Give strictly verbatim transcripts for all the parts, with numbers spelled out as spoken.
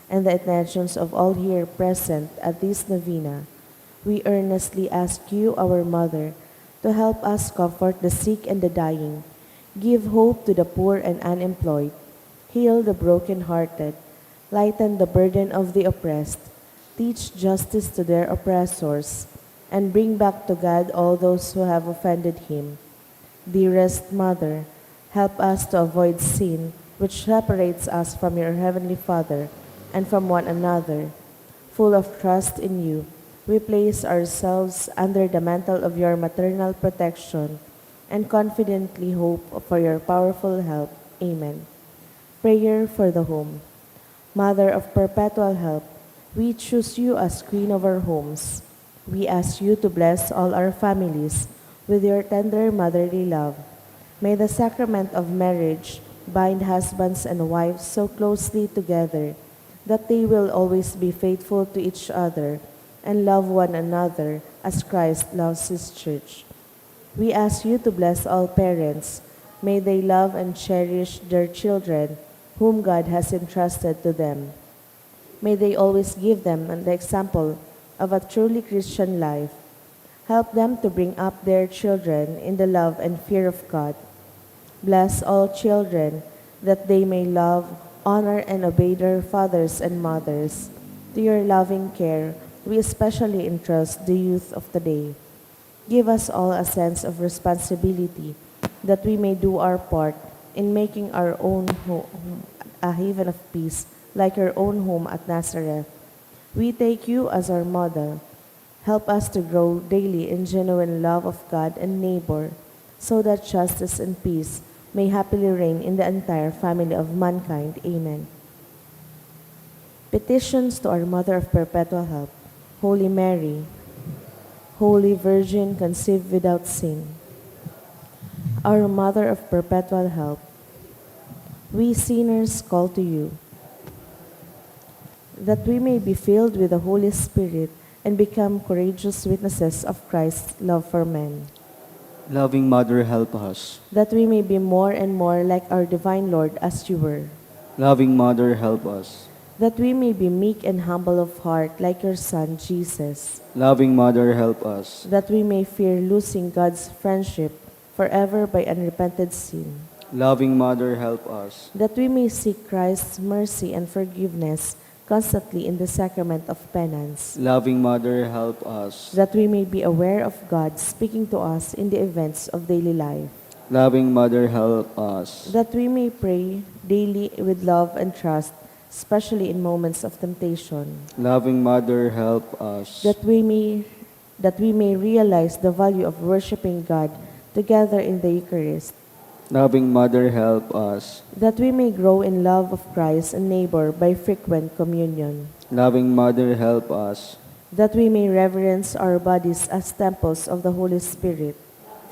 and the intentions of all here present at this novena, we earnestly ask you, our Mother, to help us comfort the sick and the dying, give hope to the poor and unemployed, heal the brokenhearted, lighten the burden of the oppressed, teach justice to their oppressors, and bring back to God all those who have offended him. Dearest Mother, help us to avoid sin, which separates us from your Heavenly Father and from one another. Full of trust in you, we place ourselves under the mantle of your maternal protection and confidently hope for your powerful help. Amen. Prayer for the Home. Mother of Perpetual Help, we choose you as Queen of our homes. We ask you to bless all our families with your tender motherly love. May the sacrament of marriage bind husbands and wives so closely together that they will always be faithful to each other and love one another as Christ loves his church. We ask you to bless all parents. May they love and cherish their children whom God has entrusted to them. May they always give them an example of a truly Christian life. Help them to bring up their children in the love and fear of God. Bless all children that they may love, honor, and obey their fathers and mothers. To your loving care, we especially entrust the youth of today. Give us all a sense of responsibility that we may do our part in making our own home a haven of peace, like your own home at Nazareth. We take you as our model. Help us to grow daily in genuine love of God and neighbor, so that justice and peace may happily reign in the entire family of mankind. Amen. Petitions to our Mother of Perpetual Help, Holy Mary, Holy Virgin conceived without sin. Our Mother of Perpetual Help, we sinners call to you, that we may be filled with the Holy Spirit and become courageous witnesses of Christ's love for men. Loving Mother, help us. That we may be more and more like our divine Lord as you were. Loving Mother, help us. That we may be meek and humble of heart like your Son, Jesus. Loving Mother, help us. That we may fear losing God's friendship forever by unrepented sin. Loving Mother, help us. That we may seek Christ's mercy and forgiveness constantly in the sacrament of penance. Loving Mother, help us. That we may be aware of God speaking to us in the events of daily life. Loving Mother, help us. That we may pray daily with love and trust, especially in moments of temptation. Loving Mother, help us. That we may, that we may realize the value of worshiping God together in the Eucharist. Loving Mother, help us. That we may grow in love of Christ and neighbor by frequent communion. Loving Mother, help us. That we may reverence our bodies as temples of the Holy Spirit.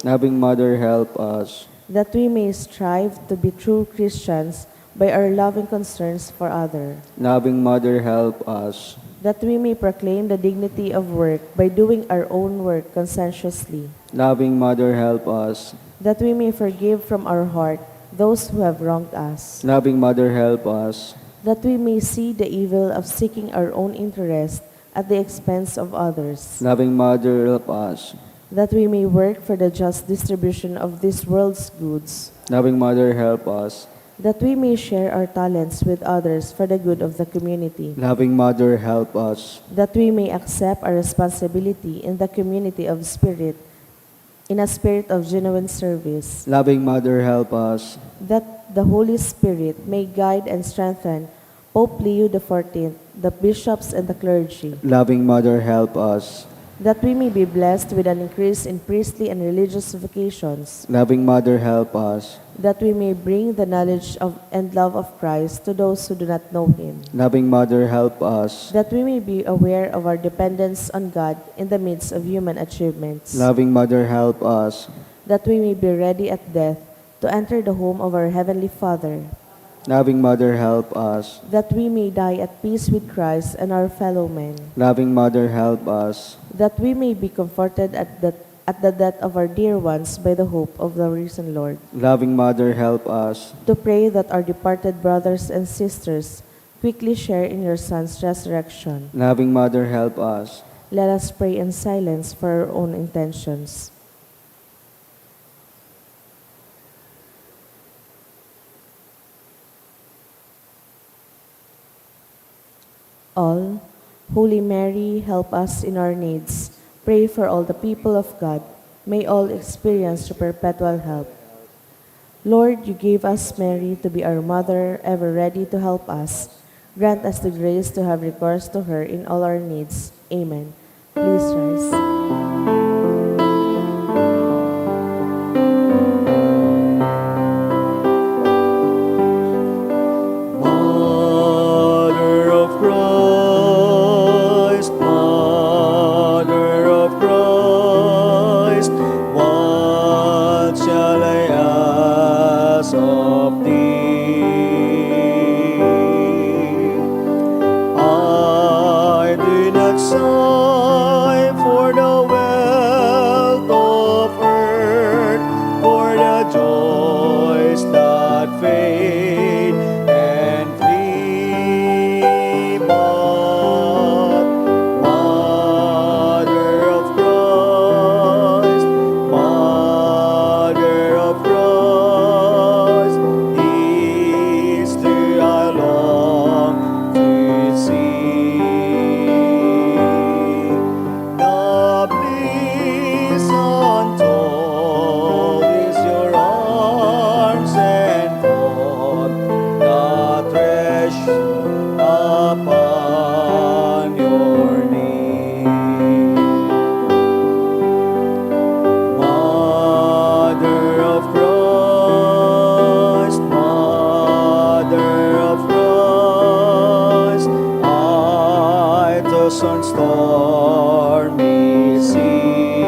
Loving Mother, help us. That we may strive to be true Christians by our loving concerns for other. Loving Mother, help us. That we may proclaim the dignity of work by doing our own work conscientiously. Loving Mother, help us. That we may forgive from our heart those who have wronged us. Loving Mother, help us. That we may see the evil of seeking our own interest at the expense of others. Loving Mother, help us. That we may work for the just distribution of this world's goods. Loving Mother, help us. That we may share our talents with others for the good of the community. Loving Mother, help us. That we may accept our responsibility in the community of spirit, in a spirit of genuine service. Loving Mother, help us. That the Holy Spirit may guide and strengthen Pope Leo the fourteenth, the bishops and the clergy. Loving Mother, help us. That we may be blessed with an increase in priestly and religious vocations. Loving Mother, help us. That we may bring the knowledge of and love of Christ to those who do not know Him. Loving Mother, help us. That we may be aware of our dependence on God in the midst of human achievements. Loving Mother, help us. That we may be ready at death to enter the home of our Heavenly Father. Loving Mother, help us. That we may die at peace with Christ and our fellow men. Loving Mother, help us. That we may be comforted at the, at the death of our dear ones by the hope of the risen Lord. Loving Mother, help us. To pray that our departed brothers and sisters quickly share in your Son's resurrection. Loving Mother, help us. Let us pray in silence for our own intentions. All, Holy Mary, help us in our needs. Pray for all the people of God. May all experience your perpetual help. Lord, you gave us Mary to be our mother, ever ready to help us. Grant us the grace to have recourse to her in all our needs. Amen. Please rise. Mother of Christ, Mother of Christ, what shall I ask of thee? I do not sigh for the wealth of earth, for the joys that fade and flee, but Mother of Christ, Mother of Christ, this do I long to see. The bliss untold is your arms enfold, the treasure upon your knee. Mother of Christ, Mother of Christ, I toss on stormy sea.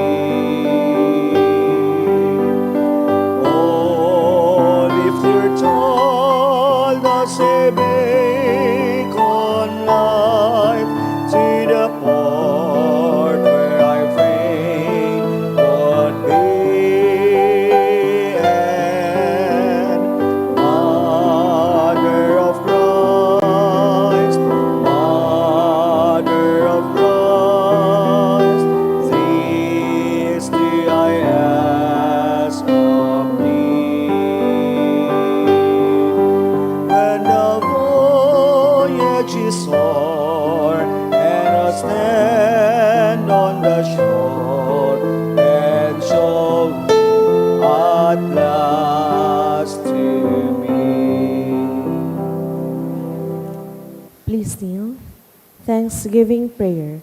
Oh, lift your child as a beacon light to the port where I fain would be. And Mother of Christ, Mother of Christ, this do I ask of thee. When the voyage is o'er and I stand on the shore, and show at last to me. Please kneel. Thanksgiving prayer.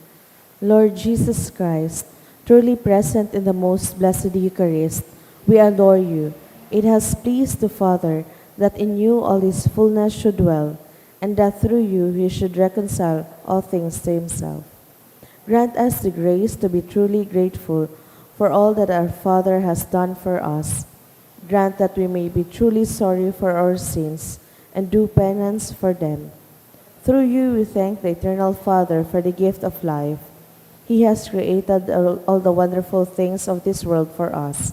Lord Jesus Christ, truly present in the most blessed Eucharist, we adore you. It has pleased the Father that in you all his fullness should dwell, and that through you he should reconcile all things to himself. Grant us the grace to be truly grateful for all that our Father has done for us. Grant that we may be truly sorry for our sins and do penance for them. Through you, we thank the Eternal Father for the gift of life. He has created all all the wonderful things of this world for us.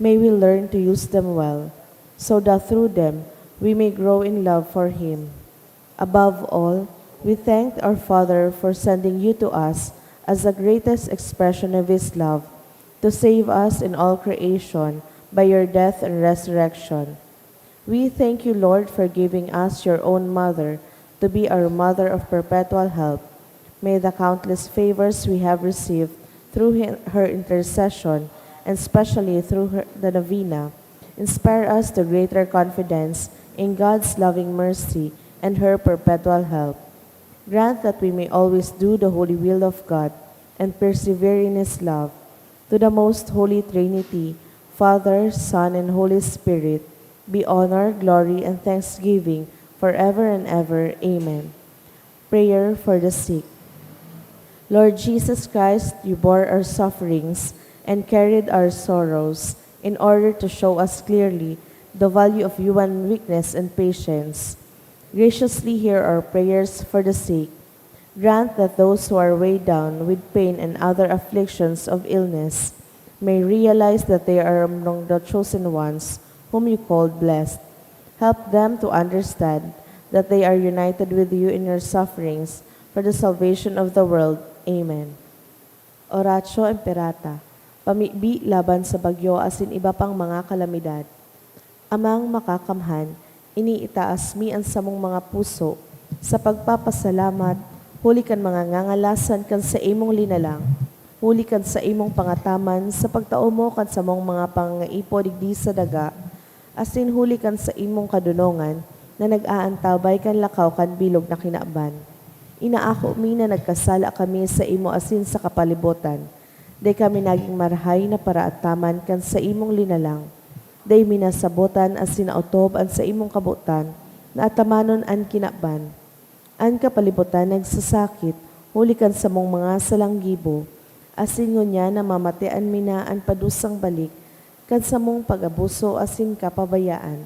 May we learn to use them well, so that through them we may grow in love for Him. Above all, we thank our Father for sending you to us as the greatest expression of His love, to save us in all creation by your death and resurrection. We thank you, Lord, for giving us your own Mother to be our Mother of Perpetual Help. May the countless favors we have received through hi- her intercession, and specially through her, the novena, inspire us to greater confidence in God's loving mercy and her perpetual help. Grant that we may always do the holy will of God and persevere in His love. To the most holy Trinity, Father, Son, and Holy Spirit, be honor, glory, and thanksgiving forever and ever. Amen. Prayer for the sick. Lord Jesus Christ, you bore our sufferings and carried our sorrows in order to show us clearly the value of human weakness and patience. Graciously hear our prayers for the sick. Grant that those who are weighed down with pain and other afflictions of illness may realize that they are among the chosen ones whom you called blessed. Help them to understand that they are united with you in your sufferings for the salvation of the world. Amen. Oratio Imperata, pamibi laban sa bagyo asin iba pang mga kalamidad. Amang Makakamhan, iniitaas mi an samong mga puso sa pagpapasalamat huli kan mga ngangalasan kan saimong linalang, huli kan saimong pangataman sa pagtao mo kan samong mga pangangaipo digdi sa daga, asin huli kan saimong kadonongan na nag-aantabay kan lakaw kan bilog na kinaban. Inaako mi na nagkasala kami saimo asin sa kapalibotan. Dai kami nagin marahay na paraataman kan saimong linalang. Dai mi nasabotan asin naotob an saimong kabotan na atamanon an kinaban. An kapalibotan nagsasakit huli kan samong mga salanggibo, asin ngunyan namamatean mi na an padusang balik kan samong pag-abuso asin kapabayaan.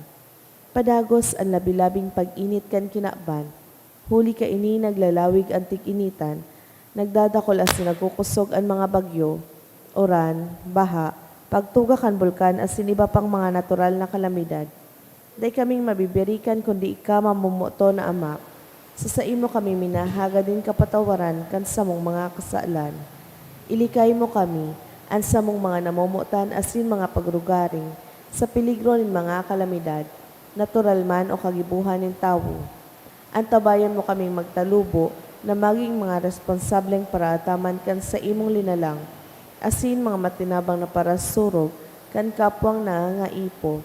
Padagos an labi-labing pag-init kan kinaban, huli kaini naglalawig an tig-initan, nagdadakul asin nagkukosog an mga bagyo, uran, baha, pagtuga kan bulkan asin iba pang mga natural na kalamidad. Dai kaming mabibirikan kundi ika, mamomoton na Ama. Sa saimo kami minahagad nin kapatawaran kan samong mga kasalan. Ilikay mo kami, an samong mga namomotan asin mga pagrugaring, sa peligro nin mga kalamidad, natural man o kagibohan nin tawo. Antabayan mo kaming magtalubo na magin mga responsableng paraataman kan saimong linalang, asin mga matinabang na parasurog kan kapwang nangangaipo.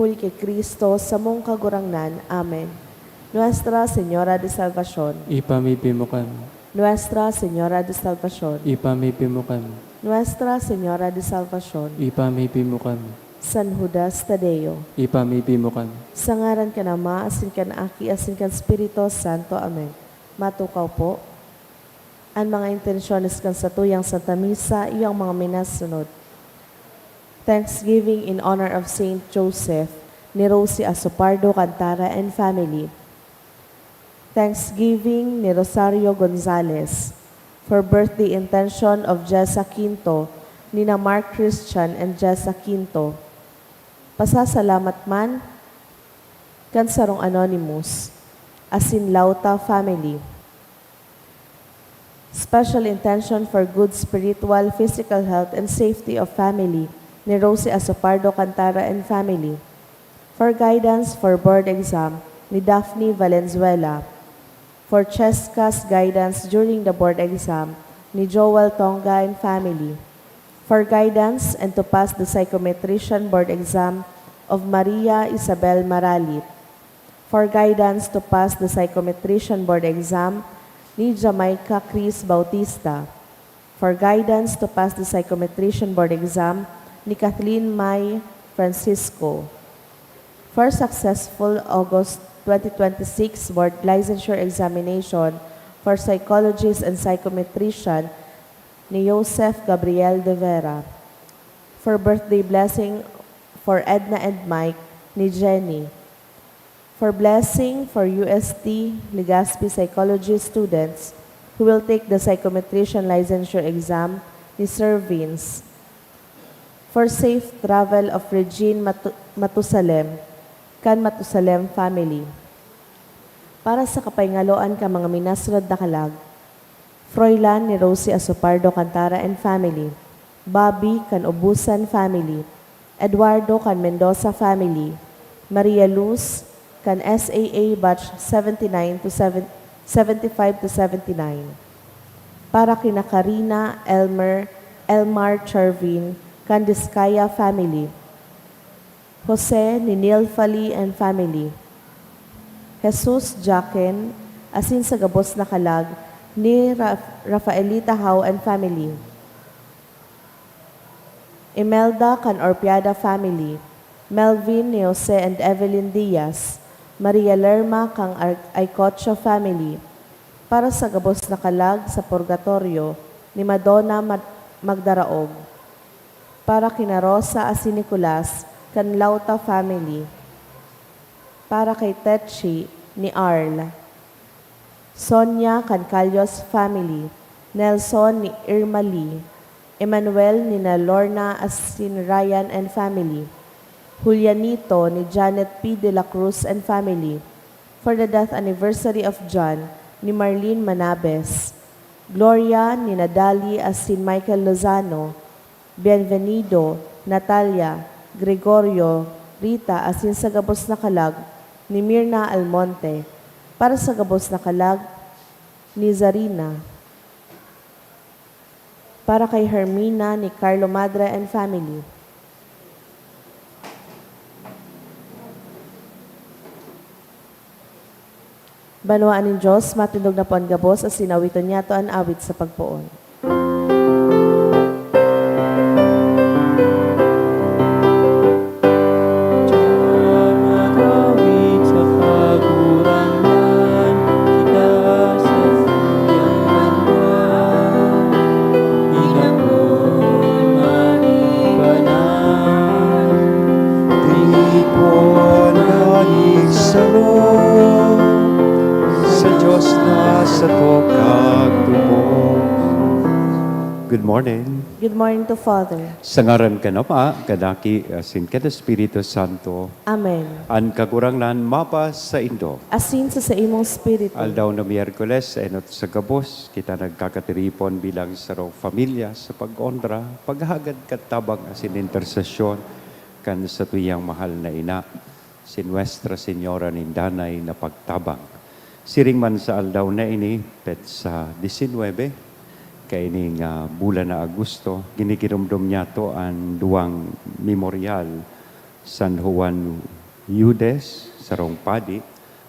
Huli ki Cristo, samong Kagurangnan. Amen. Nuestra Señora de Salvacion. Ipamibi mo kami. Nuestra Señora de Salvacion. Ipamibi mo kami. Nuestra Señora de Salvacion. Ipamibi mo kami. San Judas Tadeo. Ipamibi mo kami. Sa ngaran kan Ama, asin kan Aki, asin kan Espiritu Santo. Amen. Matukaw po. An mga intensyones kan satuyang Santa Misa, iyo ang mga minasunod. Thanksgiving in honor of Saint Joseph, ni Rosie Asopardo Cantara and family. Thanksgiving ni Rosario Gonzalez for birthday intention of Jessa Quinto, nina Mark Christian and Jessa Quinto. Pasasalamat man kan sarong anonymous, asin Lauta family. Special intention for good spiritual, physical health and safety of family ni Rosie Asopardo Cantara and family. For guidance for board exam ni Daphne Valenzuela. For Cheska's guidance during the board exam ni Joel Tonga and family. For guidance and to pass the psychometrician board exam of Maria Isabel Maralit. For guidance to pass the psychometrician board exam ni Jamaica Chris Bautista. For guidance to pass the psychometrician board exam ni Kathleen May Francisco. For successful August twenty twenty-six board licensure examination for psychologist and psychometrician ni Joseph Gabriel de Vera. For birthday blessing for Edna and Mike ni Jenny. For blessing for U S T Legazpi psychology students who will take the psychometrician licensure exam ni Sir Vince. For safe travel of Regine Matu-, Matusalem kan Matusalem family. Para sa kapahingaloan kan mga minasunod na kalag, Froilan ni Rosie Asopardo Cantara and family, Bobby kan Ubusan family, Eduardo kan Mendoza family, Maria Luz kan S A A batch seventy-nine to seven, seventy-five to seventy-nine. Para kina Karina, Elmer, Elmar, Chervin kan Discaya family, Jose ni Neil Fali and family, Jesus Jaken, asin sa gabos na kalag ni Ra-, Rafaelita Howe and family, Imelda kan Orpiada family, Melvin ni Jose and Evelyn Diaz, Maria Lerma kan Ar-, Aicocho family, para sa gabos na kalag sa purgatorio ni Madonna Mag-, Magdaraog. Para kina Rosa asin Nicolas kan Lauta family. Para kay Tetchi ni Arl. Sonia kan Calios family. Nelson ni Irma Lee. Emmanuel ni na Lorna asin Ryan and family. Julianito ni Janet P. de la Cruz and family. for the death anniversary of John ni Marlene Manabes, Gloria ni Nadali asin Michael Lozano, Bienvenido, Natalia, Gregorio, Rita asin sa gabos na kalag ni Mirna Almonte, para sa gabos na kalag ni Zarina, para kay Hermina ni Carlo Madre and family. Banwaan nin Dios, matindog na po an gabos, asin awiton niyato an awit sa pagpoon. Diyan mag-awit sa Kagurangnan, kita sa kanyang banwaan. Inapod man ibanan, tipon na igsaro, sa Dios na sato kagtubod. Good morning. Good morning to Father. Sa ngaran kan Ama, kan Aki, asin kan Espiritu Santo. Amen. An Kagurangnan mapasaindo. Asin sa saimong espiritu. Aldaw na Miyerkules, enot sa gabos, kita nagkakatiripon bilang sarong pamilya sa pag-onra, paghagad kan tabang asin intersesyon kan satuyang mahal na ina, si Nuestra Señora nin Danay na Pagtabang. Siring man sa aldaw na ini, petsa disinwebe, kaining, ah, bulan na Agosto, ginigiromdom niyato an duwang memoryal, San Juan Eudes, sarong padi,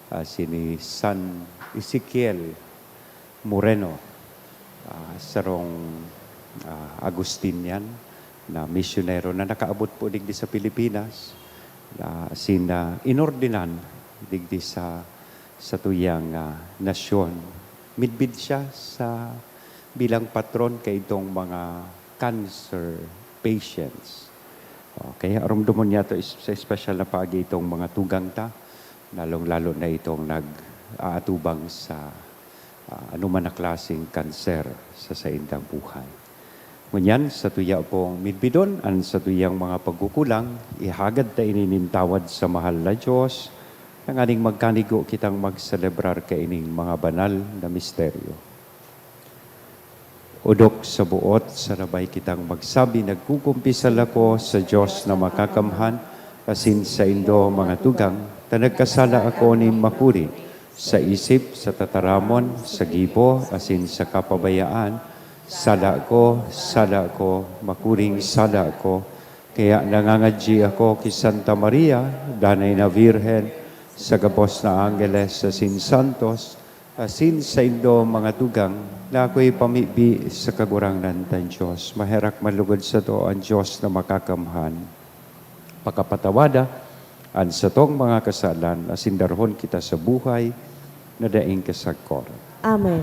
asin ni San Ezekiel Moreno, ah, sarong, ah, Agustinian na misyonero na nakaabot po digdi sa Pilipinas, na asin na inordinan digdi sa satuyang, ah, nasyon. Midbid siya sa bilang patron kaidtong mga cancer patients. Okay, aromdomon niyato is-, sa espesyal na paagi itong mga tugang ta, lalong-lalo na itong nag-aatubang sa, ah, anuman na klaseng kanser sa saindang buhay. Ngunyan, satuya pong midbidon an satuyang mga pagkukulang, ihagad ta ini nin tawad sa mahal na Dios, tanganing magkanigo kitang magselebrar kaining mga banal na misteryo. Odok sa buot, sarabay kitang magsabi, "Nagkukumpisal ako sa Dios na Makakamhan, asin saindo, mga tugang, ta nagkasala ako nin makuri, sa isip, sa tataramon, sa gibo, asin sa kapabayaan. Sala ko, sala ko, makuring sala ko. Kaya nangangadyi ako ki Santa Maria, Danay na Birhen, sa gabos na anggeles asin santos, asin saindo, mga tugang, na ako'y pamibi sa Kagurangnan tang Dios." Maherak man lugod sato an Dios na Makakamhan, pakapatawada an satong mga kasalan asin darhon kita sa buhay na daing kasagkoran. Amen.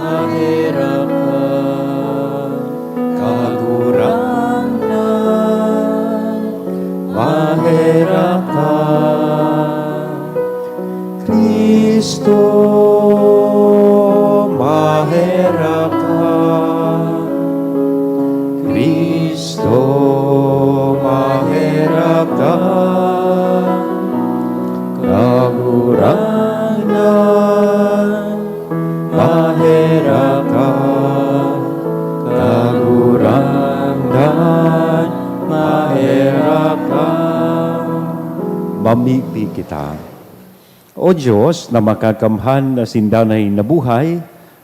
Maherak ka, Kagurangnan, maherak ka. Cristo, maherak ka. Cristo, maherak ka. Kagurangnan, maherak ka. Kagurangnan, maherak ka. Mamibi kita. O Dios na Makakamhan asin Danay na Buhay,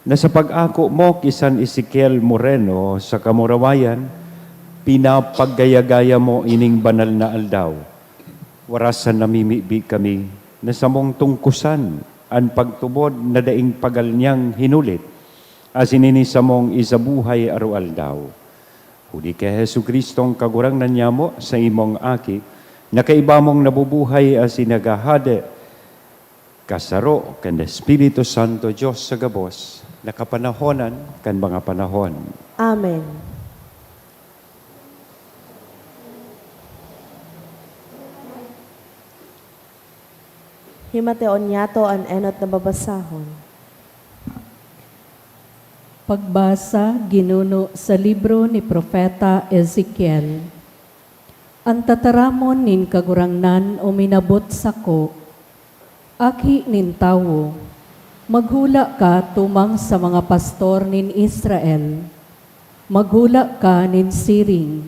na sa pag-ako mo ki San Ezekiel Moreno sa kamurawayan, pinapaggaya-gaya mo ining banal na aldaw. Warasan namimibi kami na samong tungkosan an pagtubod na daing pagal niyang hinulit, asin ini samong isabuhay aroaldaw. Huli ki Jesu-Cristong Kagurangnan nyamo, sa imong Aki, na kaiba mong nabubuhay asin naghahade, kasaro kan Espiritu Santo, Dios sa gabos, na kapanahonan kan mga panahon. Amen. Ni Mateo niyato an enot na babasahon. Pagbasa ginuno sa libro ni Propeta Ezekiel. An tataramon nin Kagurangnan uminabot sako, "Aki nin tawo, maghula ka tumang sa mga pastor nin Israel. Maghula ka nin siring,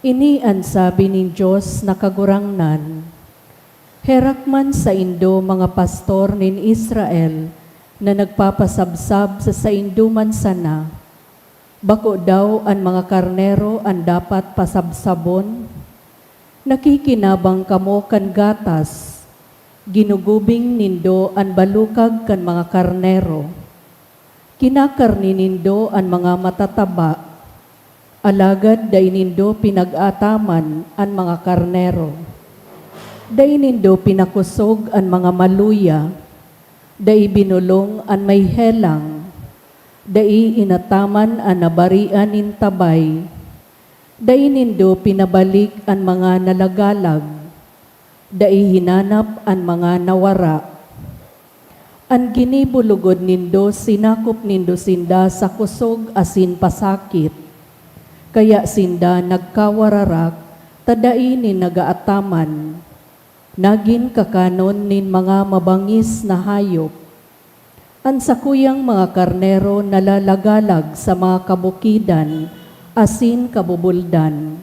'Ini an sabi nin Dios na Kagurangnan: Herak man saindo, mga pastor nin Israel, na nagpapasabsab sa saindo man sana. Bako daw an mga karnero an dapat pasabsabon? Nakikinabang kamo kan gatas, ginugubing nindo an balukag kan mga karnero. Kinakarni nindo an mga matataba, alagad dai nindo pinag-ataman an mga karnero. Dai nindo pinakosog an mga maluya, dai binolong an may helang, dai inataman an nabarian nin tabay, dai nindo pinabalik an mga nalagalag, dai hinanap an mga nawara. An ginibo logod nindo, sinakop nindo sinda sa kosog asin pasakit. Kaya sinda nagkawararak ta dai nin nagaataman. Nagin kakanon nin mga mabangis na hayop. An sakuyang mga karnero nalalagalag sa mga kabukidan asin kabubuldan.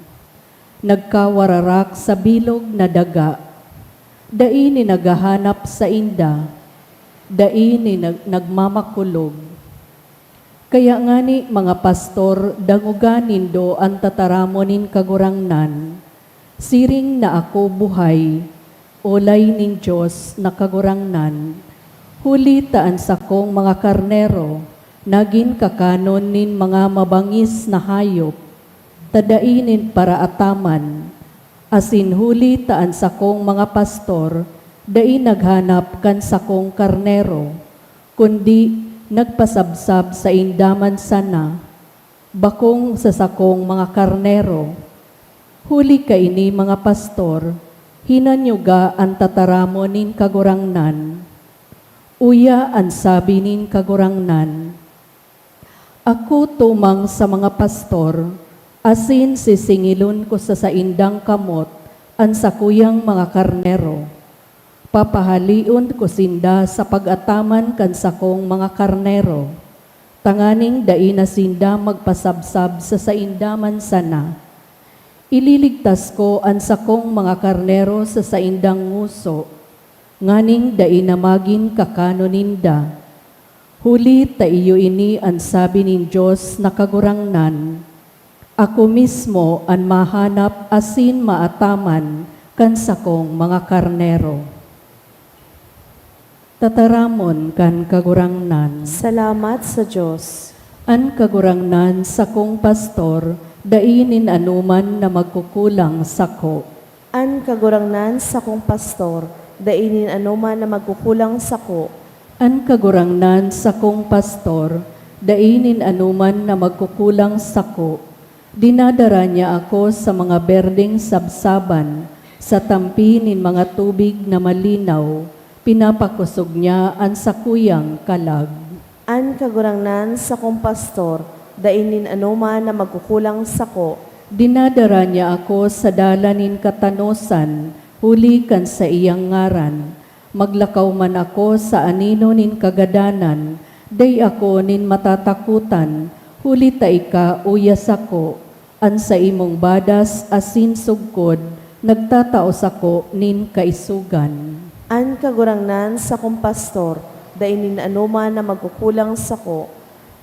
Nagkawararak sa bilog na daga. Dai nin naghahanap sainda, dai nin nag-, nagmamakulog. Kaya ngani, mga pastor, dangoga nindo an tataramon nin Kagurangnan. Siring na ako buhay, olay nin Dios na Kagurangnan, huli ta an sakong mga karnero nagin kakanon nin mga mabangis na hayop, ta dai nin paraataman, asin huli ta an sakong mga pastor dai naghanap kan sakong karnero, kundi nagpasabsab sainda man sana, bakong sa sakong mga karnero. Huli kaini, mga pastor, hinanyoga an tataramon nin Kagurangnan. Uya an sabi nin Kagurangnan, "Ako tumang sa mga pastor, asin sisingilon ko sa saindang kamot an sakuyang mga karnero. Papahaleon ko sinda sa pag-ataman kan sakong mga karnero, tanganing dai na sinda magpasabsab sa sainda man sana. Ililigtas ko an sakong mga karnero sa saindang ngoso, nganing dai na magin kakanon ninda. Huli ta iyo ini an sabi nin Dios na Kagurangnan, 'Ako mismo an mahanap asin maataman kan sakong mga karnero.'" Tataramon kan Kagurangnan. Salamat sa Dios. An Kagurangnan, sakong pastor, dai nin anoman na magkukulang sako. An Kagurangnan, sakong pastor, dai nin anoman na magkukulang sako. An Kagurangnan, sakong pastor, dai nin anoman na magkukulang sako. Dinadara niya ako sa mga berdeng sabsaban, sa tampi nin mga tubig na malinaw. Pinapakosog niya an sakuyang kalag. An Kagurangnan, sakong pastor, dai nin anoman na magkukulang sako. Dinadara niya ako sa dalan nin katanosan, huli kan saiyang ngaran. Maglakaw man ako sa anino nin kagadanan, dai ako nin matatakotan, huli ta ika uya sako. An saimong badas asin sugkod nagtatao sako nin kaisogan. An Kagurangnan, sakong pastor, dai nin anoman na magkukulang sako.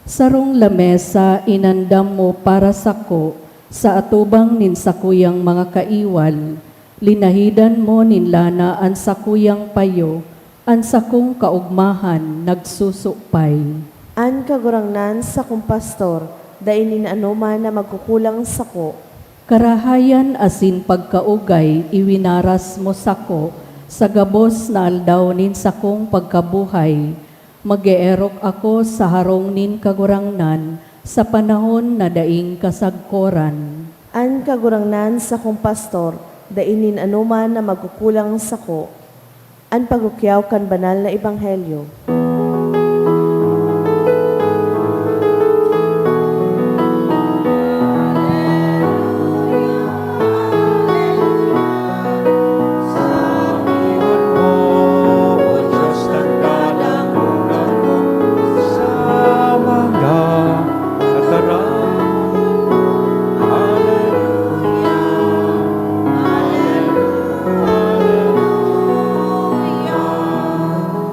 Sarong lamesa inandam mo para sako sa atubang nin sakuyang mga kaiwal. Linahidan mo nin lana an sakuyang payo, an sakong kaogmahan nagsusupay. An Kagurangnan, sakong pastor, dai nin anoman na magkukulang sako. Karahayan asin pagkaogay iwinaras mo sako sa gabos na aldaw nin sakong pagkabuhay. Mag-eerok ako sa harong nin Kagurangnan sa panahon na daing kasagkoran. An Kagurangnan, sakong pastor, dai nin anoman na magkukulang sako. An pagrukyaw kan banal na ebanghelyo.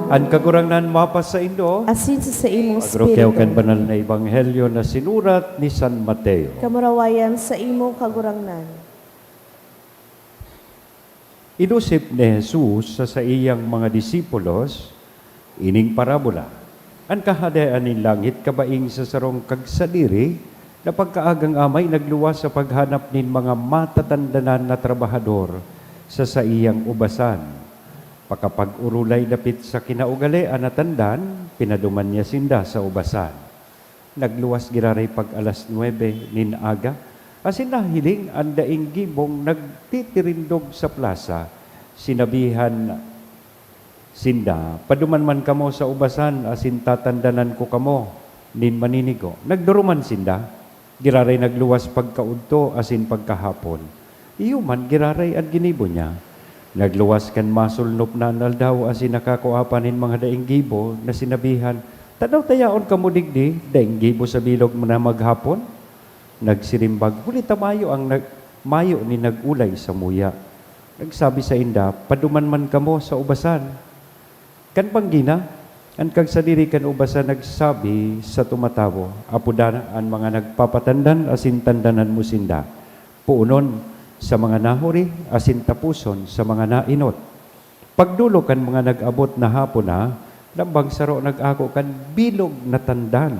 An Kagurangnan mapasaindo. Asin sa saimong Pagrukyaw kan espiritu. Banal na Ebanghelyo na sinurat ni San Mateo. Kamurawayan sa imo, Kagurangnan. Inusip ni Jesus sa saiyang mga disipulos ining parabola, "An Kahadean nin langit kabaing sa sarong kagsadiri na pagkaagang amay nagluwas sa paghanap nin mga matatandanan na trabahador sa saiyang ubasan." Pakapag-orolay dapit sa kinaugalean na tandan, pinaduman niya sinda sa ubasan. Nagluwas giraray pag alas nuebe nin aga, asin nahiling an daing gibong nagtitirindog sa plasa. Sinabihan sinda, "Paduman man kamo sa ubasan, asin tatandanan ko kamo nin maninigo." Nagduruman sinda. Giraray nagluwas pagkaudto asin pagkahapon. Iyo man giraray an ginibo niya. Nagluwas kan masulnop na an aldaw asin nakakua pa nin mga daing gibo na sinabihan, "Tadaw ta yaon kamo digdi, daing gibo sa bilog na maghapon?" Nagsirimbag, "Huli ta mayo ang nag-, mayo nin nag-olay samuya." Nagsabi sainda, "Paduman man kamo sa ubasan." Kan banggi na, an kagsadiri kan ubasan nagsabi sa tumatawo, "Apoda an mga nagpapatandan asin tandanan mo sinda. Poonon sa mga nahuri asin taposon sa mga naenot." Pagdolok kan mga nag-abot na hapon na, lambang saro nag-ako kan bilog na tandan.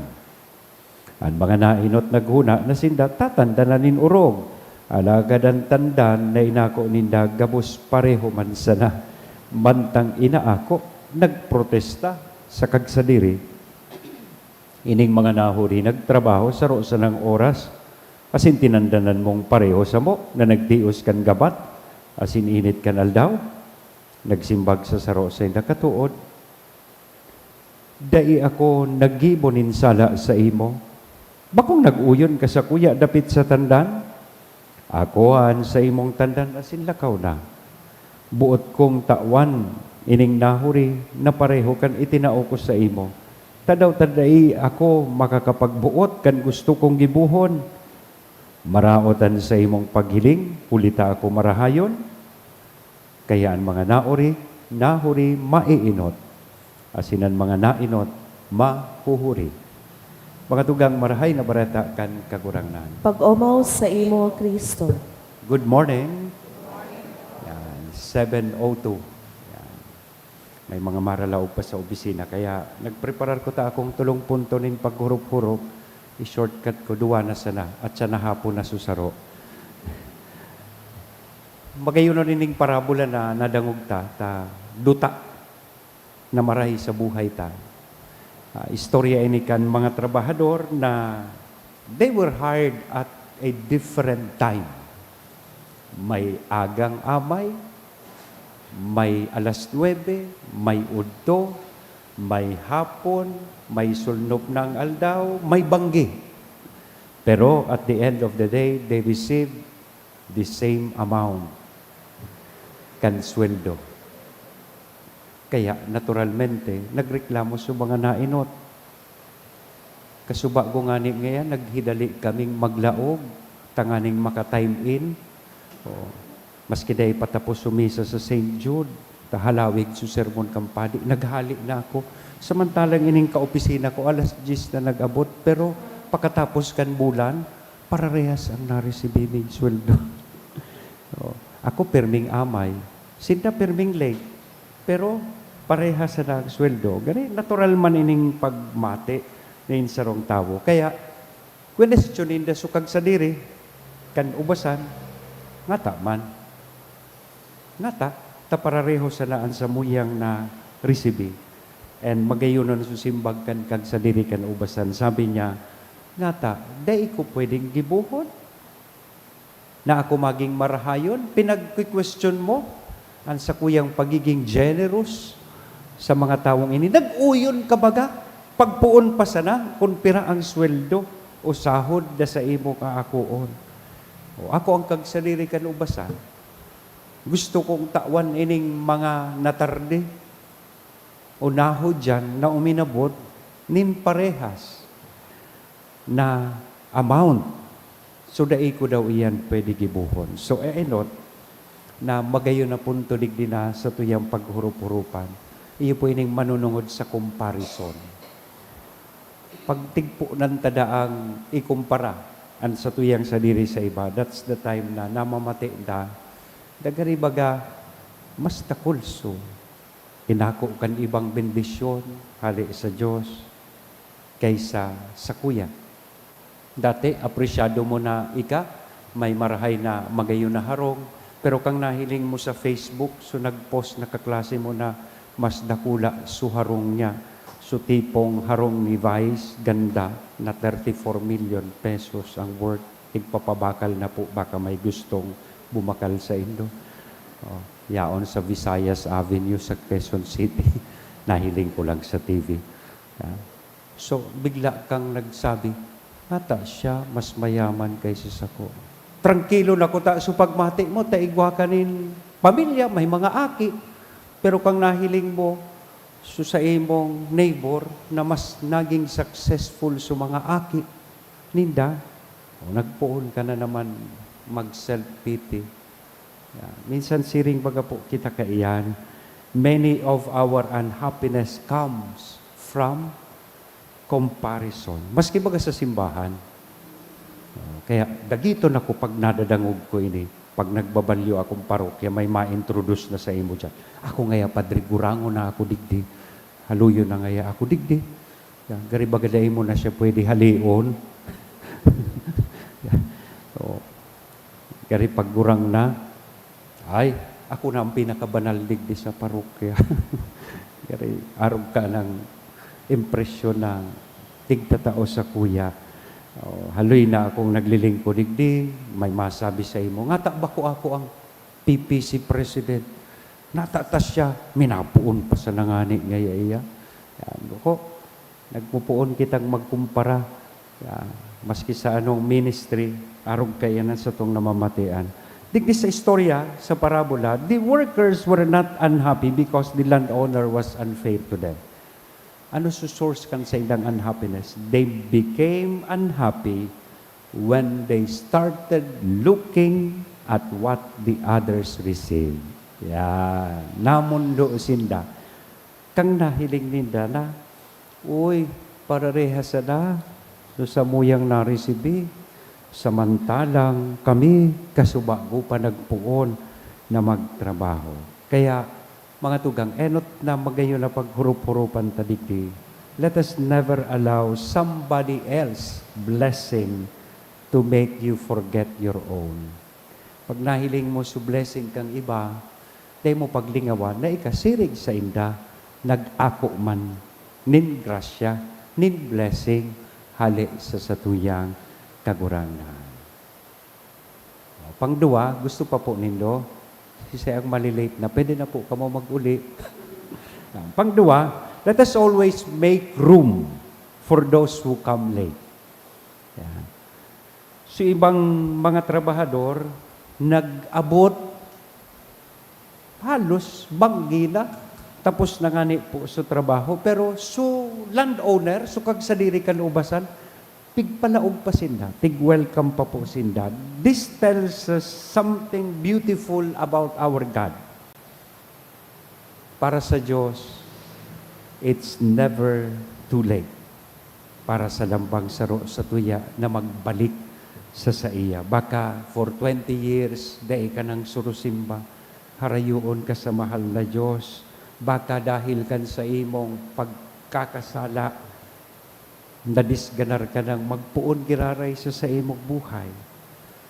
An mga naenot naghona na sinda tatandanan nin orog. Alagad an tandan na inako ninda gabos pareho man sana. Mantang inaako, nagprotesta sa kagsadiri, "Ining mga nahuri nagtrabaho saro sanang oras, asin tinandanan mong pareho samo na nagtios kan gabat asin init kan aldaw?" Nagsimbag sa saro sainda, "Katood, dai ako naggibo nin sala saimo. Bakong nag-oyon ka sakuya dapit sa tandan? Akoa an saimong tandan asin lakaw na. Boot kong tawan ining nahuri na pareho kan itinao ko saimo. Tadaw ta dai ako makakapagboot kan gusto kong gibohon? Maraot an saimong paghiling, huli ta ako marahayon." Kaya an mga naori, nahuri, maiinot, asin an mga nainot, mahuhuri. Mga tugang, Marahay na Bareta kan Kagurangnan. Pag-omaw saimo, Cristo. Good morning. Yan, seven oh two. Yan. May mga maralaog pa sa opisina, kaya nagpreparar ko ta akong tolong punto nin paghurop-hurop, i-shortcut ko, duwa na sana, at siya na hapon na susaro. Magayon na nin parabola na nadangog ta, ta duta na marahay sa buhay ta. Ah, istorya ini kan mga trabahador na they were hired at a different time. May agang amay, may alas nuebe, may udto, may hapon, may sulnop na ang aldaw, may banggi. Pero at the end of the day, they receive the same amount kan sweldo. Kaya, naturalmente, nagreklamo sa mga nainot. Kasubago ngani ngayan, naghidali kaming maglaog tanganing maka-time in. O, maski dai pa tapos sa misa sa Saint Jude, ta halawig sa sermon kan padi, naghali na ako. Samantalang ining kaopisina ko, alas diyes na nag-abot, pero pakatapos kan bulan, pararehas ang naresibi ming sweldo. O, ako, pirming amay. Sinda, pirming late. Pero parehas sana ang sweldo. Gani, natural man ining pagmati nin sarong tawo. Kaya, kwenestyon ninda sa kagsadiri, kan ubasan, ngata man. Ngata, ta parareho sana an samuyang naresibi. And magayonon sa simbag kan kagsadiri kan ubasan. Sabi niya, "Ngata, dai ko pwedeng gibohon na ako maging marahayon? Pinagkikwestiyon mo An sakuyang pagiging generous sa mga tawong ini, nag-oyon ka baga, pagpoon pa sana kun pira ang sweldo o sahod na sa imo kaakoon. O ako ang kagsadiri kan ubasan, gusto kong tawan ining mga natarde o nahudyan na uminabot nin parehas na amount. So, dai ko daw iyan pwede gibohon. So, eenot na magayon na punto digdi na satuyang paghurup-hurupan. Iyo po ining manunungod sa comparison. Pagtigpo nang tadaang ikumpara an satuyang sadiri sa iba, that's the time na namamati ta, dagari baga, mas takulso inako kan ibang bendisyon hale sa Dios kaysa sakuya. Dati, apresyado mo na ika, may marahay na magayon na harong, pero kang nahiling mo sa Facebook, so nag-post na kaklase mo na mas dakula so harong niya. So tipong harong ni Vice, ganda, na thirty-four million pesos ang worth. Tigpapabakal na po, baka may gustong bumakal sa indo. Oh, yaon sa Visayas Avenue sa Quezon City. Nahiling ko lang sa T V. Ah. So, bigla kang nagsabi, "Ata siya mas mayaman kaysa sako." Trangkilo na kuta so pagmati mo, ta igwa ka nin pamilya, may mga aki. Pero kang nahiling mo, so sa imong neighbor na mas naging successful sa mga aki ninda, o nagpoon ka na naman mag-self-pity. Yeah. Minsan siring baga po kita kaiyan, many of our unhappiness comes from comparison. Maski baga sa simbahan. Oh, kaya dagiton ako pag nadadangog ko ini. Pag nagbabalyo akong parokya, may ma-introduce na sa imo diyan. "Ako ngaya, Padre, gurangon na ako digdi. Haluyon na ngaya ako digdi." Yan, gari baga dai mo na siya pwede halion. Yan. So, gari pag gurang na, "Ay, ako na ang pinakabanal digdi sa parokya." Gari, arog ka ng impresyon na tigtatao sakuya. Oh, haloy na akong naglilingkod digdi, may masabi sa imo, "Ngata bako ako ang P P C president? Nata ta siya, minapoon pa sana ngani ngaya iya." Yan, ko, nagpupoon kitang magkumpara. Yan, maski sa anong ministry, arog kaiyan an satong namamatian. Digdi sa istorya, sa parabola, the workers were not unhappy because the landowner was unfair to them. Ano su source kan saindang unhappiness? They became unhappy when they started looking at what the others received. Yan. Namundo sinda. Kang nahiling ninda na, "Uy, pararehas sana so samuyang naresibi, samantalang kami kasubago pa nagpoon na magtrabaho." Kaya, mga tugang, enot na magayon na paghurup-hurupan ta digdi, let us never allow somebody else blessing to make you forget your own. Pag nahiling mo su blessing kang iba, dai mo paglingawan na ika siring sainda nag-ako man nin grasya, nin blessing hale sa satuyang Kagurangnan. O, pangduwa, gusto pa po nindo? Siisay ang mali-late na, pwede na po kamo mag-uli. Pangduwa, let us always make room for those who come late. Yan. So, ibang mga trabahador, nag-abot halos banggi na, tapos na ngani po sa trabaho. Pero so landowner, so kagsadiri kan ubasan, tigpalaog pa sinda, tig-welcome pa po sinda. This tells us something beautiful about our God. Para sa Diyos, it's never too late para sa lambang saro satuya na magbalik sa saiya. Baka for twenty years, dai ka nang surusimba, harayoon ka sa mahal na Diyos. Baka dahil kan sa imong pagkakasala, nadisganar ka nang magpoon giraray sa saimong buhay.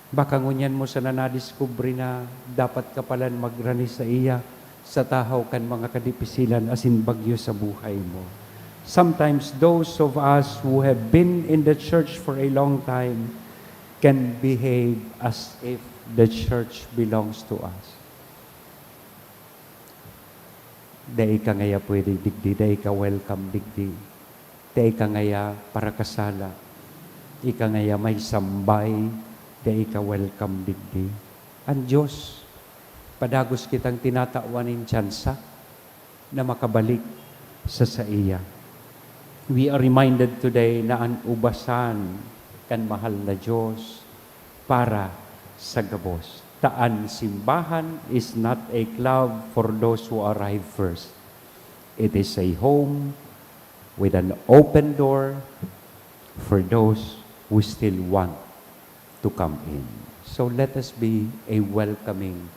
Baka ngunyan mo sana nadiskubre na dapat ka palan magrani saiya sa tahaw kan mga kadipisilan asin bagyo sa buhay mo. Sometimes those of us who have been in the church for a long time can behave as if the church belongs to us. Dai ka ngaya pwede digdi, dai ka welcome digdi. Dai ka ngaya parakasala, ika ngaya may sambay, dai ka welcome digdi. An Diyos, padagos kitang tinatawan nin tsansa na makabalik sa saiya. We are reminded today na an ubasan kan mahal na Diyos para sa gabos. Ta an simbahan is not a club for those who arrive first. It is a home with an open door for those who still want to come in. So let us be a welcoming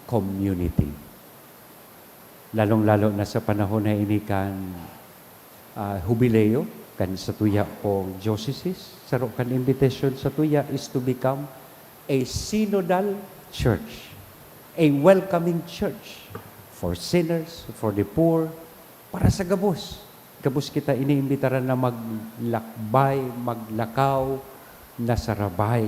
community. Lalong-lalo na sa panahon na ini kan, ah, hubileo kan satuya pong diocese. Saro kan invitation satuya is to become a synodal church, a welcoming church for sinners, for the poor, para sa gabos. Gabos kita iniimbitaran na maglakbay, maglakaw, na sa rabay.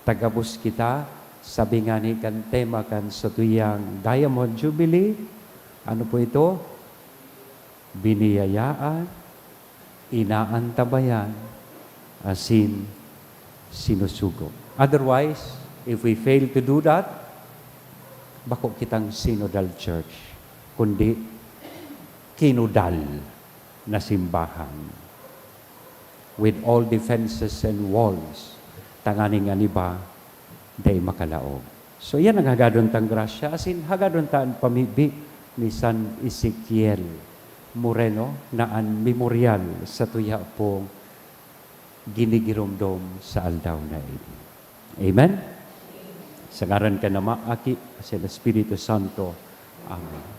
Ta gabos kita, sabi ngani kan tema kan satuyang Diamond Jubilee, ano po ito? Biniyayaan, inaantabayan, asin sinusugo. Otherwise, if we fail to do that, bako kitang synodal church, kundi kinudal na simbahan with all defenses and walls, tanganing an iba dai makalaog. So, iyan ang hagadon tang grasya, asin hagadon ta an pamibi ni San Ezekiel Moreno na an memoryal satuya pong ginigiromdom sa aldaw na ini. Amen? Sa ngaran kan Ama, Aki, asin Espiritu Santo. Amen.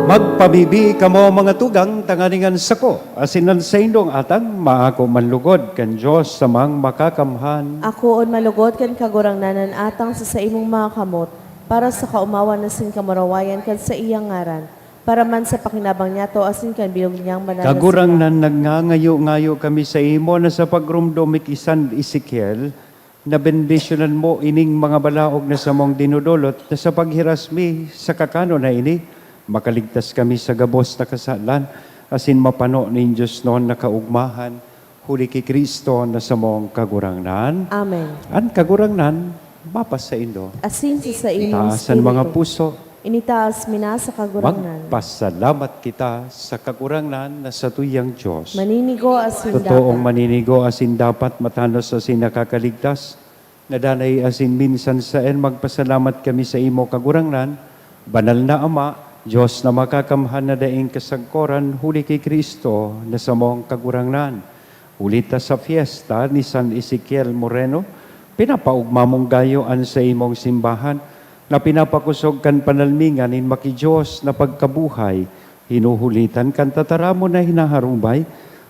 Magpamibi kamo, mga tugang, tanganing an sako asin an saindong atang maako man lugod kan Dios samang makakamhan. Akoon malugod kan Kagurangnan an atang sa saimong mga kamot, para sa kaomawan asin kamurawayan kan saiyang ngaran, para man sa pakinabang niyato asin kan bilog niyang banal na Kagurangnan, nagngangayo-ngayo kami saimo na sa pagromdom mi ki San Ezekiel, na bendisyonan mo ining mga balaog na samong dinodolot, na sa paghiras mi sa kakanon na ini, makaligtas kami sa gabos na kasalan, asin mapano nin diosnon na kaogmahan, huli ki Cristo na samong Kagurangnan. Amen. An Kagurangnan mapasaindo. Asin sa saimong Itaas an mga espiritu. Puso. Initaas mi na sa Kagurangnan. Magpasalamat kita sa Kagurangnan na satuyang Dios. Maninigo asin Totoong dapat. Maninigo asin dapat, matanos asin nakakaligtas, na danay asin minsan saen magpasalamat kami saimo, Kagurangnan, Banal na Ama, Dios na makakamhan na daing kasagkoran, huli ki Cristo na samong Kagurangnan. Huli ta sa fiesta ni San Ezekiel Moreno, pinapaogma mong gayo an saimong simbahan, na pinapakosog kan panalmingan nin maki-Dios na pagkabuhay, hinuhulitan kan tataramon na hinaharubay,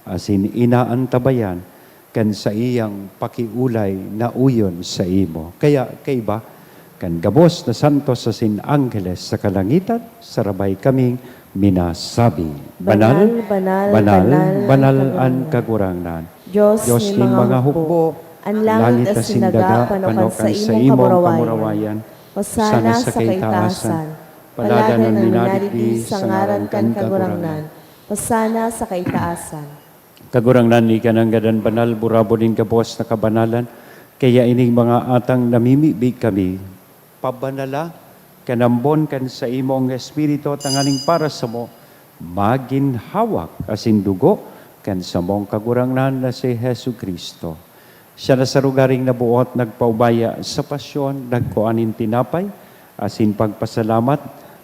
asin inaantabayan kan saiyang pakiolay na uyon saimo. Kaya kaiba kan gabos na santos asin angheles sa kalangitan, sarabay kaming minasabi, Banal, banal, banal, banal, banal an Kagurangnan. Diyos nin mga hukbo, an langit asin daga, pano kan saimong kamurawayan. Hosana sa kaitaasan. Paladan an minadigdi sa ngaran kan Kagurangnan. Hosana sa kaitaasan. Kagurangnan, ika nanggad an banal, burabod nin gabos na kabanalan. Kaya ining mga atang namimibi kami, pabanala kan ambon kan saimong Espiritu, tanganing para samo magin hawak asin dugo kan samong Kagurangnan na si Jesu-Cristo. Siya na sa lugaring naboot, nagpaubaya sa pasyon, nagkua nin tinapay, asin pagpasalamat,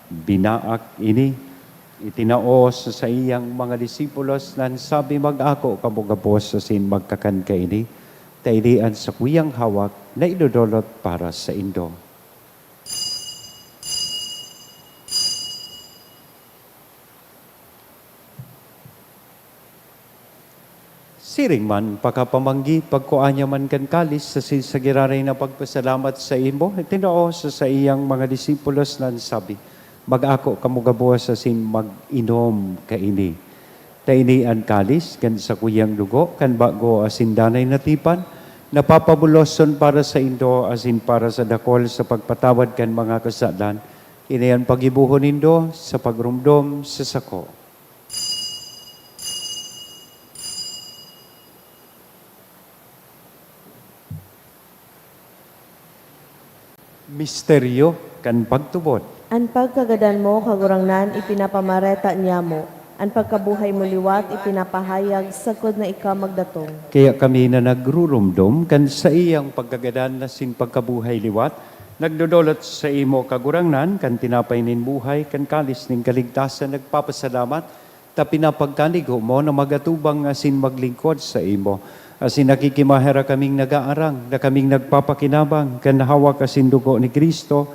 binaak ini, itinao sa saiyang mga disipulos, na an sabi, "Mag-ako kamo gabos asin magkakan kaini, ta ini an sakuyang hawak na idodolot para saindo." Siring man, pakapamanggi, pagkua niya man kan kalis, asin sa giraray na pagpasalamat saimo, itinao sa saiyang mga disipulos na an sabi, "Mag-ako kamo gabos asin mag-inom kaini. Ta ini an kalis kan sakuyang dugo kan bago asin danay na tipan, na papabuloson para saindo asin para sa dakol sa pagpatawad kan mga kasalan. Ini an paggibohon nindo sa pagromdom sa sako." Misteryo kan pagtubod. An pagkagadan mo, Kagurangnan, ipinapamareta niamo. An pagkabuhay mo liwat ipinapahayag sagkod na ika magdatong. Kaya kami na nagruromdom kan saiyang pagkagadan asin pagkabuhay liwat, nagdodolot saimo, Kagurangnan, kan tinapay nin buhay, kan kalis nin kaligtasan, nagpapasalamat, ta pinapagkanigo mo na magatubang asin maglingkod saimo. Asin nakikimaherak kaming nagaarang na kaming nagpapakinabang kan hawak asin dugo ni Cristo,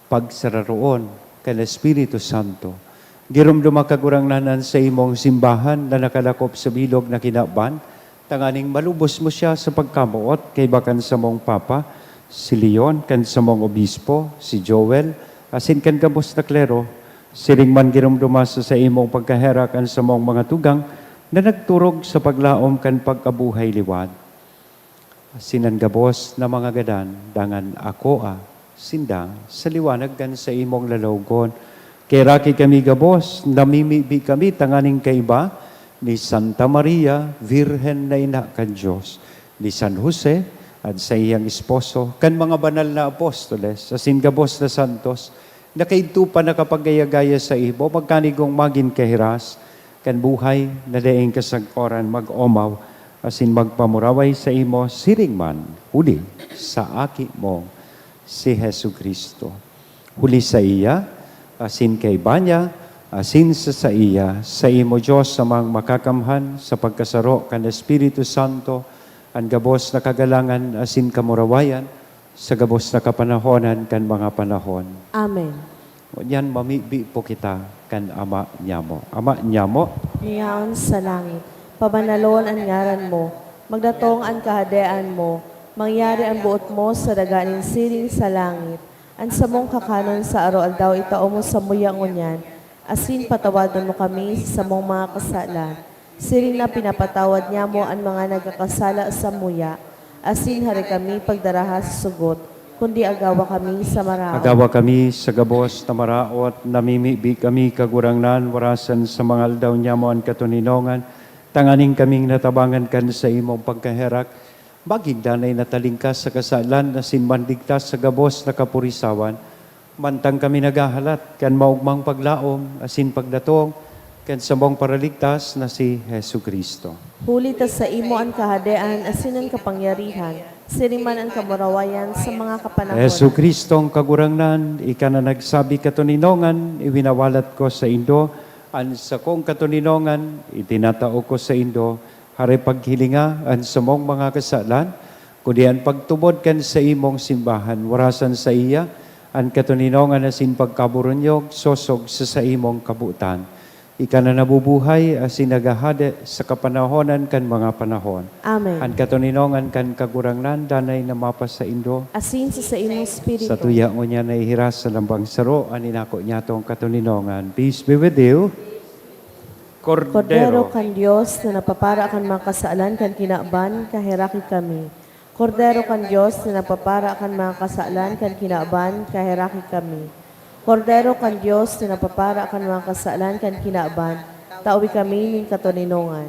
pagsararoon kan Espiritu Santo. Giromdoma, Kagurangnan, an saimong simbahan na nakalakop sa bilog na kinaban, tanganing malubos mo siya sa pagkamoot kaiba kan samong Papa, si Leon, kan samong Obispo, si Joel, asin kan gabos na klero. Siring man, giromdoma sa saimong pagkaherak an samong mga tugang na nagturog sa paglaom kan pagkabuhay liwat. Asin an gabos na mga gadan, dangan akoa sinda sa liwanag kan saimong lalawogon. Kaheraki kami gabos, namimibi kami tanganing kaiba ni Santa Maria, Birhen na Ina kan Dios, ni San Jose, an saiyang esposo, kan mga banal na apostoles, asin gabos na santos, na kaidto pa nakapagaya-gaya saimo, magkanigong magin kahiras kan buhay na daing kasagkoran, mag-omaw asin magpamuraway saimo, siring man huli sa Aki mo, si Jesu-Cristo. Huli saiya, asin kaiba niya, asin sa saiya, saimo, Dios Amang Makakamhan, sa pagkasaro kan Espiritu Santo, an gabos na kagalangan asin kamurawayan, sa gabos na kapanahonan kan mga panahon. Amen. Ngunyan, mamibi po kita kan Ama niyamo. Ama niyamo. Niyaon sa langit, pabanalon an ngaran mo. Magdatong an Kahadean mo. Mangyari an boot mo sa daga nin siring sa langit. An samong kakanon sa aroaldaw itao mo samuya ngunyan, asin patawadon mo kami sa samong mga kasalan, siring na pinapatawad niamo an mga nagkakasala samuya, asin hare kami pagdaraha sa sugot, kundi agawa kami sa maraot. Agawa kami sa gabos na maraot, namimibi kami, Kagurangnan, warasan sa mga aldaw niamo an katoninongan, tanganing kaming natabangan kan saimong pagkaherak, magin danay na talingkas sa kasalan asin manligtas sa gabos na kapurisawan, mantang kami naghahalat kan maogmang paglaom asin pagdatong kan samong Paraligtas na si Jesu-Cristo. Huli ta saimo an kahadean asin an kapangyarihan, siring man an kamurawayan sa mga kapanahonan. Jesu-Cristong Kagurangnan, ika na nagsabi, "Katoninongan, iwinawalat ko saindo an sakong katoninongan, itinatao ko saindo." Hare paghilinga an samong mga kasalan, kundi an pagtubod kan saimong simbahan, warasan saiya an katoninongan asin pagkaburunyog sosog sa saimong kabotan. Ika na nabubuhay asin naghahade sa kapanahonan kan mga panahon. Amen. An katoninongan kan Kagurangnan danay na mapasaindo. Asin sa saimong espiritu. Sa tuya ngunyan na ihiras sa lambang saro an inako niyatong katoninongan. Peace be with you. Kordero. Kordero kan Dios na nagpapara kan mga kasalan kan kinaban, kaheraki kami. Kordero kan Dios na nagpapara kan mga kasalan kan kinaban, kaheraki kami. Kordero kan Dios na nagpapara kan mga kasalan kan kinaban, Tawi kami nin katoninongan.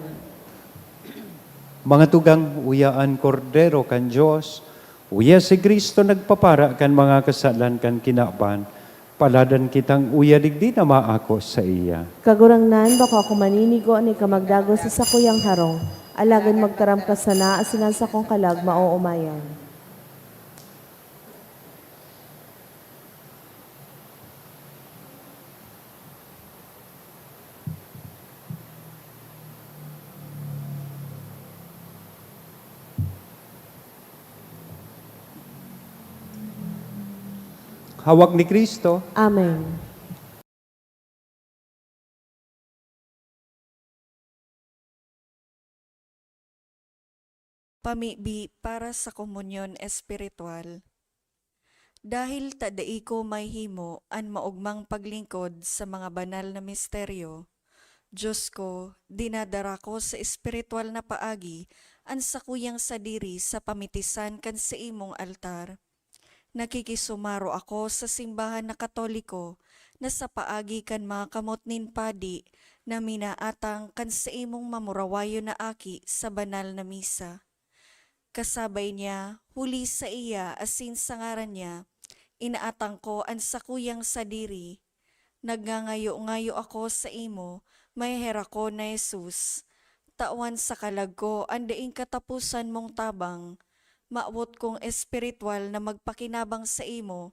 Mga tugang, uya an Kordero kan Dios, uya si Cristo nagpapara kan mga kasalan kan kinaban. Paladan kitang uya digdi na maako saiya. Kagurangnan, bako ako maninigo nin kamagdagon sa sakuyang harong, alagad magtaram ka sana asin an sakong kalag maoomayan. Hawak ni Cristo. Amen. Pamibi para sa komunyon espiritual. Dahil ta dai ko mahihimo an maogmang paglingkod sa mga banal na misteryo, Dios ko, dinadara ko sa espiritual na paagi an sakuyang sadiri sa pamitisan kan saimong altar. Nakikisumaro ako sa simbahan na Katoliko na sa paagi kan mga kamot nin padi na minaatang kan saimong mamurawayon na aki sa banal na misa. Kasabay niya, huli saiya asin sa ngaran niya, inaatang ko an sakuyang sadiri. Nagngangayo-ngayo ako saimo, maheherakon na Jesus, tawan sa kalag ko an daing kataposan mong tabang. Mawot kong espiritual na magpakinabang saimo,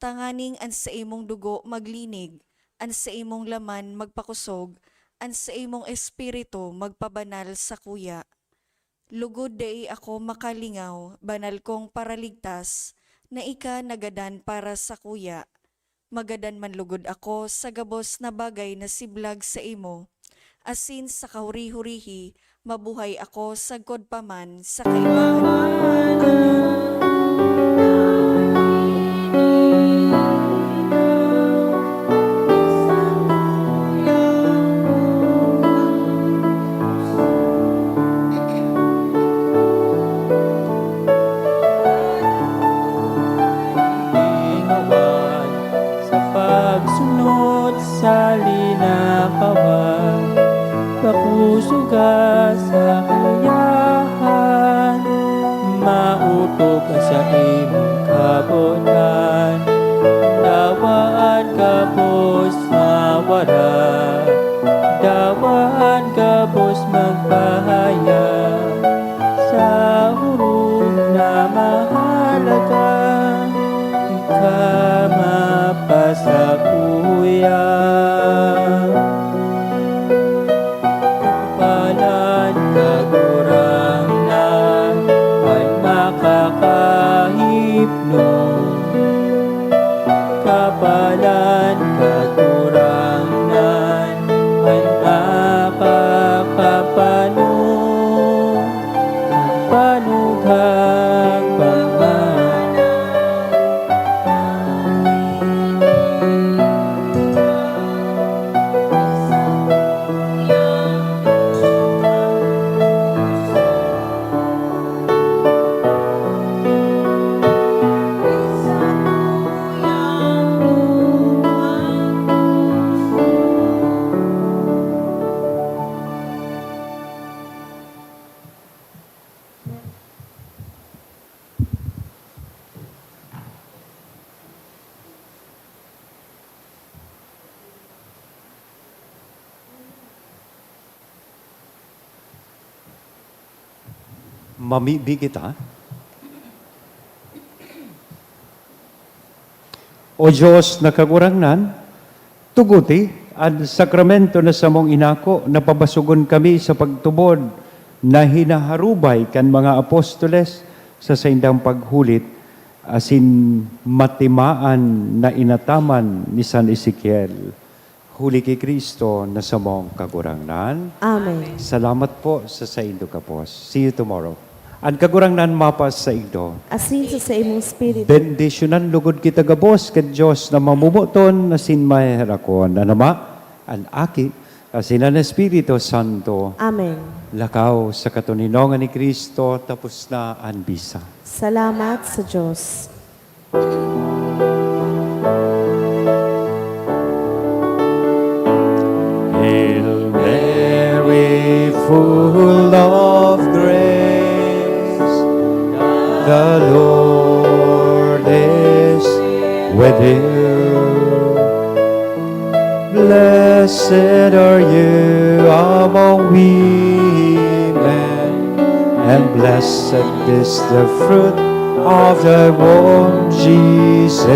tanganing an saimong dugo maglinig, an saimong laman magpakosog, an saimong espiritu magpabanal sakuya. Lugod dai ako makalingaw, banal kong Paraligtas, na ika nagadan para sakuya. Magadan man lugod ako sa gabos na bagay na siblag saimo, asin sa kahuri-hurihi, mabuhay ako sagkod pa man sa kaibahan mo. Sa pagsunod sa linakawan, pakusuga sa kayahan, maotok sa imong kabotan. Dawaan gabos mawara, dawaan gabos magpahayag. Sa orog na mahalaga, ika mapasakuya. Kapalan, Kagurangnan, an makakahipno. Kapalan, Kagurangnan, an makakapano. Panugang pamana. Mamibi kita. O Dios na Kagurangnan, tuguti an sakramento na samong inako na pabasogon kami sa pagtubod na hinaharubay kan mga apostoles sa saindang paghulit asin matimaan na inataman ni San Ezekiel. Huli ki Cristo na samong Kagurangnan. Amen. Salamat po sa saindo gabos. See you tomorrow. An Kagurangnan mapasaindo. Asin sa saimong espiritu. Bendisyonan lugod kita gabos kan Dios na mamomoton asin maheherakon. An Ama, an Aki, asin an Espiritu Santo. Amen. Lakaw sa katoninongan ni Cristo, tapos na an bisa. Salamat sa Dios. Hail Mary, full of grace, the Lord is with you. Blessed are you among women, and blessed is the fruit of thy womb, Jesus.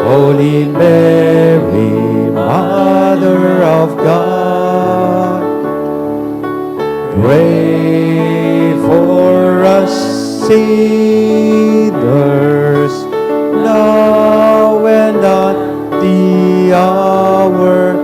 Holy Mary, Mother of God, pray for us sinners, now and at the hour